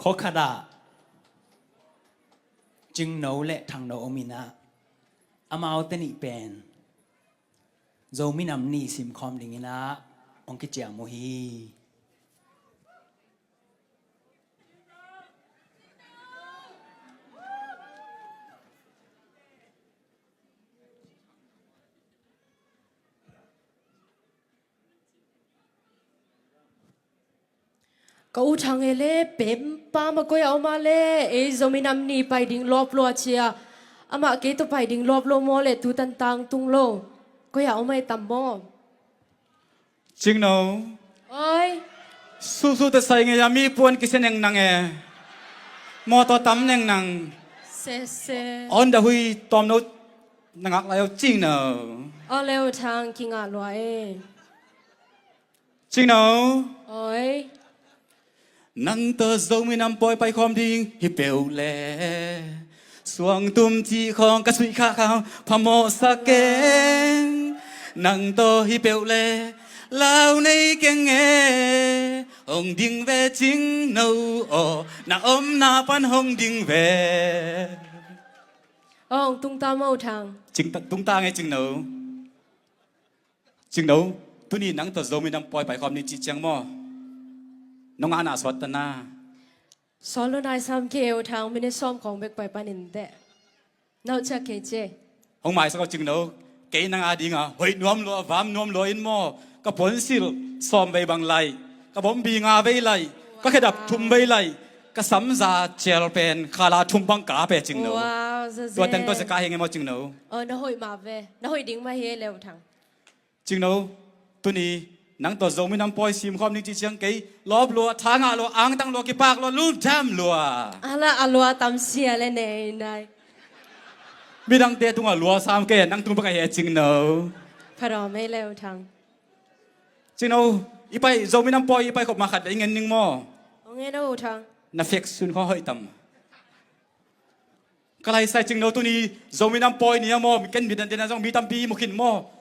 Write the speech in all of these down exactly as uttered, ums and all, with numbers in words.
Pawlkhat ah Cingno le Thangno om in ah, amaute nih pen Zomi Nam Ni simkhawm dingin ah hong kiciam uh hi. Ka U Thang e le, pempa mah koi a om a le, ei Zomi Nam Ni pai ding lawp lua cia. Amah kei tawh pai ding lawp lo maw le, tu tantang tung lo. Koi a om a i tam maw? Cingno. Oi. Susu te sai ngei a mi puan kisia neng nang e. Mawtaw tam neng nang. Sese. On da hui tawm no na ngak lai o Cingno. O le U Thang, kingah lua e. Cingno. Oi. Nang tawh Zomi Nam pawi paikhawm ding hi peuh le, suangtum cih khawng ka suih khah khawng phamawh sa keng. Nang tawh hi peuh le lau nei keng e. Hong ding ve Cingno aw, na omna pan hong ding ve. Hong tungta maw U Thang? Cing ta, tungta nge Cingno. Cingno, tuni nang tawh Zomi Nam pawi paikhawm ni cih ciang maw, nong ana sawt ta na? Sawt lo nai sam kei U Thang, minute sawm khawng bek pai panin teh. Nau ciak kei cie. Hong maisak o Cingno, kei nang a dinga hoih nuam lua, vam nuam lua in maw, ka puansilh sawm vei bang laih, ka bombi nga vei laih, ka khedap thum vei laih, ka samza cial pen khala thum bang ka pe Cingno. Wow, zazen. Tua teng tawh zia ka hi nge maw Cingno? Oh, na hoih mah ve, na hoih ding mah hi e le U Thang. Cingno, tuni nang tawh Zomi Nam pawi simkhawm ding cih ciang kei lawp lua, tha ngah lua, angtang lua, kipak lua, lungdam lua. Ala a lua tam sia le nei nai. Midangte tungah lua sam kei, nang tung bek a hi e Cingno. Pha dawm ei le U Thang. Cingno, i pai Zomi Nam pawi i pai khop ma khat ve i ngen ning maw? Hong ngen o U Thang. Na fek sun khaw hoih tam. Ka laisai Cingno, tuni Zomi Nam pawi ni a maw, ken mi dan dena zong mi tampi mu khin maw.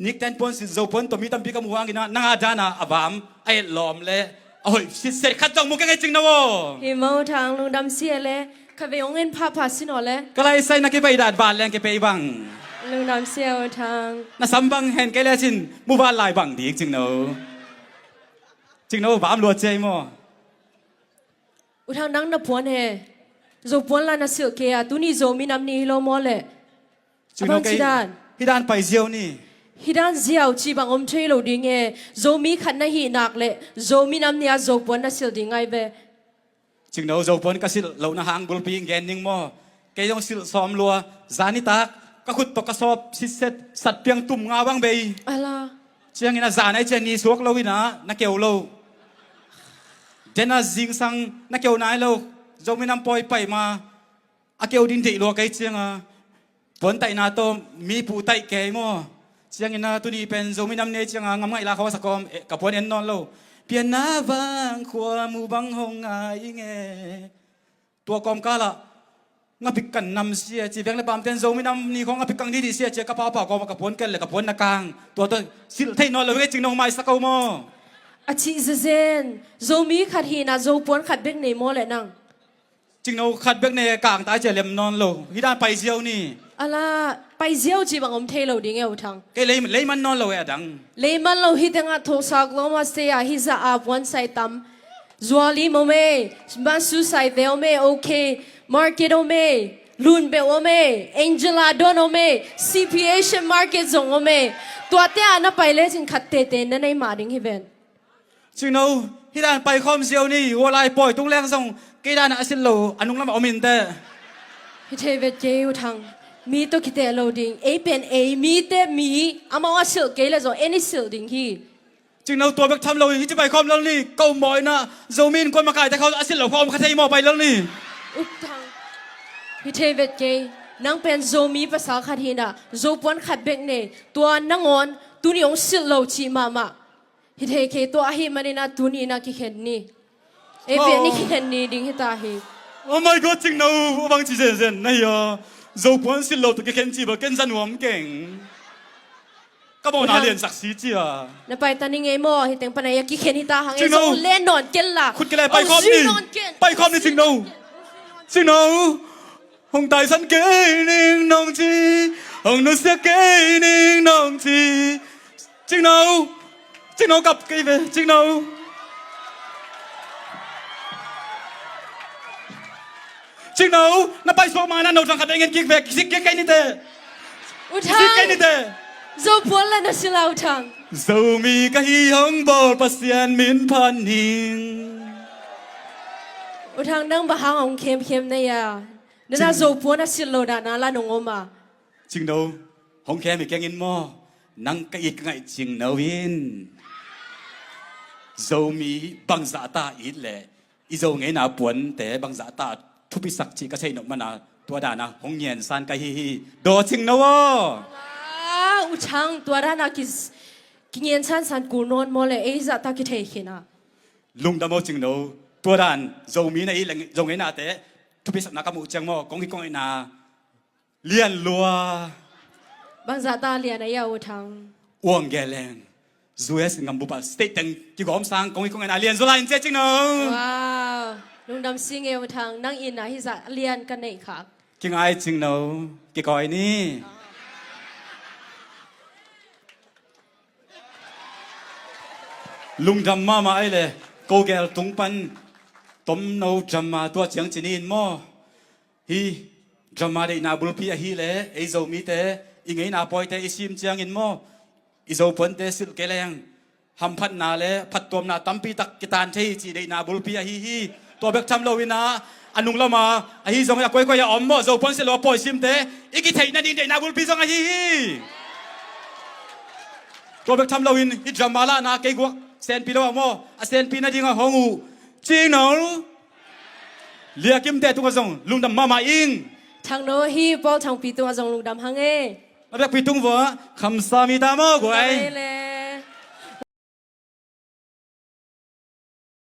Nik ten puan si Zo puan tawh mi tampi ka mu hangin ah, nang a dana a vam, a etlawm le a hoih sitset khat zong mu keng e Cingno aw. Hi maw U Thang, lungdam sia le, kha vei hong en phapha sin aw le. Ka laisai na kipei dan val leng kipei bang. Lungdam sia U Thang. Na sam bang hen kei le cin, mu val lai bang dik Cingno. Cingno, vam lua cia i maw. U Thang, nang na puan he. Zo puan la na silh kei a, tuni Zomi Nam Ni hi lo maw le. Cingno, a bang kei ci dan. Hi dan pai ziau ni. Hi dan ziau ci bang om thei lo ding e. Zomi khat na hih nak le Zomi Nam Ni a Zo puan na silh ding ngai ve. Cingno, Zo puan ka silh lohna hang bulpi gen ning maw. Kei zong silh sawm lua, zan nitak ka khut tawh ka sawp sitset, satpiang tum nga bang bei. Ala. Ciangin a zan ai ciang ni suak lo in ah na keu lo. Dena zingsang na keu nai lo. Zomi Nam pawi pai ma a keu ding deih lua kei cianga puan taihna tawh mi pu taih kei maw. Ciangin ah tuni pen Zomi Nam Ni cianga ngam ngaih la khawng a sa kawm, eh, ka puan en nawn lo. Pianna vang khua mu bang hong ngai nge. Tua kawmkal ah ngapik kan nam sia ci, veng le pamten Zomi Nam Ni khawng ngapik kang didi sia cia, ka papa kawm ah ka puan kel le ka puan na kang. Tua tawh silh thei nawn lo ve Cingno, maisak o maw. A cih zezen, Zomi khat hihna Zo puan khat bek nei maw le nang. Cingno, khat bek nei, kang ta cia lem nawn lo. Hi dan pai ziau ni. Ala, pai ziau ci bang om thei lo ding e U Thang. Kei lei, lei man nawn lo e a dang. Lei man lo hi tengah thawhsak lo ma se a hi za a puan sai tam. Zualim om e, Masu Saite om e, OK Market om e, Lunbeuh om e, Angela Don om e, C P Asian Market zong om e. Tuate ah na pai lecin khat tete na nei mah ding hi ven. Cingno, hi dan pai khawm ziau ni, hua lai pawi tung leng zong kei dan a silh lo a nunglam a om in teh. Hi thei vet kei U Thang. Mi tawh kiteh lo ding. Ei pen ei, mite mi, amau a silh kei le zong en i silh ding hi. Cingno, tua bek tham lo hi, hi ci pai khawm lel ni, ka um maw in ah, Zomi innkuan makaite khawng a silh lo khawm kha thei maw, pai lel ni. U Thang. Hi thei vet kei. Nang pen Zomi pasal khat hi in ah, Zo puan khat bek nei, tua nangawn tuni hong silh lo cih mahmah. Hi thei kei, tua ahih manin ah tuni in ah kikhen ni. Ei pen ni kikhen ni ding hi ta hi. Oh my God, Cingno, a bang ci zenzen na hi a. Zo puan silh lo tawh kikhen ci bel ken za nuam keng. Ka mawhna liansak si cia. Na pai ta ning ei maw, hi teng pana ia kikhen hi ta hang ei. Cingno. Zong len nawn ken la. Khut kile, pai khawm ni. Pai khawm ni, Cingno. Cingno. Hong taisan kei ning nong ci. Hong nusia kei ning nong ci. Cingno. Cingno kap kei ve, Cingno. Cingno, na paisuak ma na no thang khat bek ngen kik ve, kisik kik kei nite. U Thang. Kisik kei nite. Zopuan la na si la, U Thang. Zomi ka hi hong bawl Pasian min phat ning. U Thang, nang bang hang hong khemkhem na ia? Na na Zopuan a silh lo dahna la nong om a. Cingno, hong khem hi keng in maw? Nang ka it ka ngaih Cingno in Zomi bangzah ta it leh i Zo ngeina puante bangzah ta thupisak cih ka theih nop mana tua dana hong ngiansan ka hi hi. Daw Cingno aw. Wow, U Thang, tua dana ki, kingiansan san kul nawn maw le ei zah ta kithei khin a. Lungdam aw Cingno. Tua dan Zomi na it leh Zo ngeinate thupisakna ka muh ciang maw, kong hi kong ngaihna lian lua. Bangzah ta lian a ia, U Thang? Uang geleng. U S ngam bupa state teng kigawm sang kong hi kong ngaihna lian zua lai in cia Cingno. Wow. Lungdam si nge, U Thang, nang itna hi zah lian ka neih khak. Kingai Cingno. Kikawi ni. Lungdam mahmah ei le. Ko gel tung pan tomno drama tua ciang ci ni in maw? Hi drama deihna bulpi ahih leh ei Zomite i ngeina pawite i sim ciangin maw, i Zopuante silh kei leng hamphatna le phattuamna tampi tak kitan thei hi cih deihna bulpi ahi hi. Tua bek tham loin ah, a nung lama ahi zong a koikoi a om maw, Zopuan silh lo a pawi simte i kitheih nading deihna bulpi zong ahi hi. Tua bek tham loin hih drama lahna kei guak senpi lo ah maw, a senpi nading a hong uh Cingno Liakimte tungah zong lungdam mahmah ing. Thangno hi Paul Thangpi tungah zong lungdam hang e. A biakpi tung vua khamsa mi ta maw guai.